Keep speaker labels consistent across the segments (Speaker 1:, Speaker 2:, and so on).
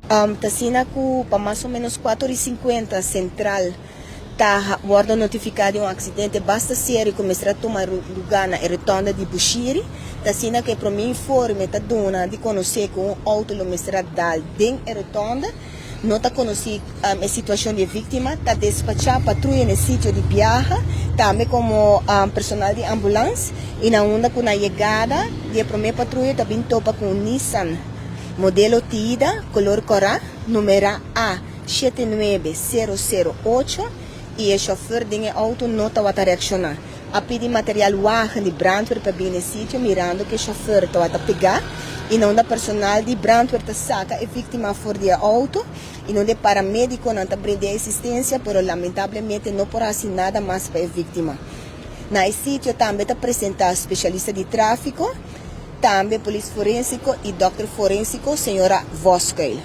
Speaker 1: Ta asina ku pa mas o menos kuater i sinkuenta sentral ta wòrdu notifiká di un aksidente basta serio ku mester a tuma lugá na e rotonda di Bushiri. Ta asina ku e promé informe ta duna di konosé ku un outo lo mester a dal den e rotonda. No ta konosí e situashon di e víktima. Ta despachá patruya na e sitio di biaha, tambe komo personal di ambulans i na unda ku na yegada di e promé patruya ta bin topa ku un Nissan modelo Tiida kolor kòrá, numerá A 79008 i e shòfèr den e outo no tabata reakshoná. A pidi material wagen di brandweer pa bini e sitio mirando ku e shòfèr tabata pegá i na unda personal di brandweer ta saka e víktima for di e outo i na unda e paramedikonan ta brind'é asistensia pero lamentablemente no por hasi nada mas pa e víktima. Na e sitio tambe ta presentá spesialista di tráfiko, tambe polis forensiko i dòkter forensiko señora Voskuil.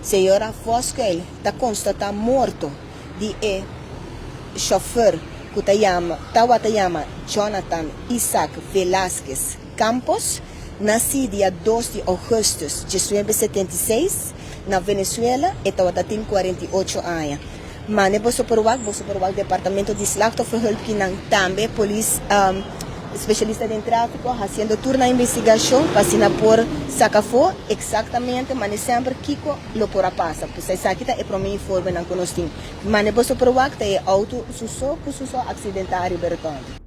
Speaker 1: Señora Voskuil ta konstatá morto di e chauffeur cu ta yama tawata yama Jonathan Isaac Velasquez Campos, naci dia 2 di augustus 1976 na Venezuela, e tawata tin 48 aña. Mane boso por wak, boso por wak Departamento di Slachtofferhulp kinan tambe polis specialista den trafico haciendo tur nan investigacion pa asina por saca afo exactamente mane semper kico lo por a pasa. Pues esaki ta e prome informenan cu nos tin. Mane boso por wak ta e auto su so cu su so accidenta ariba e rotonde.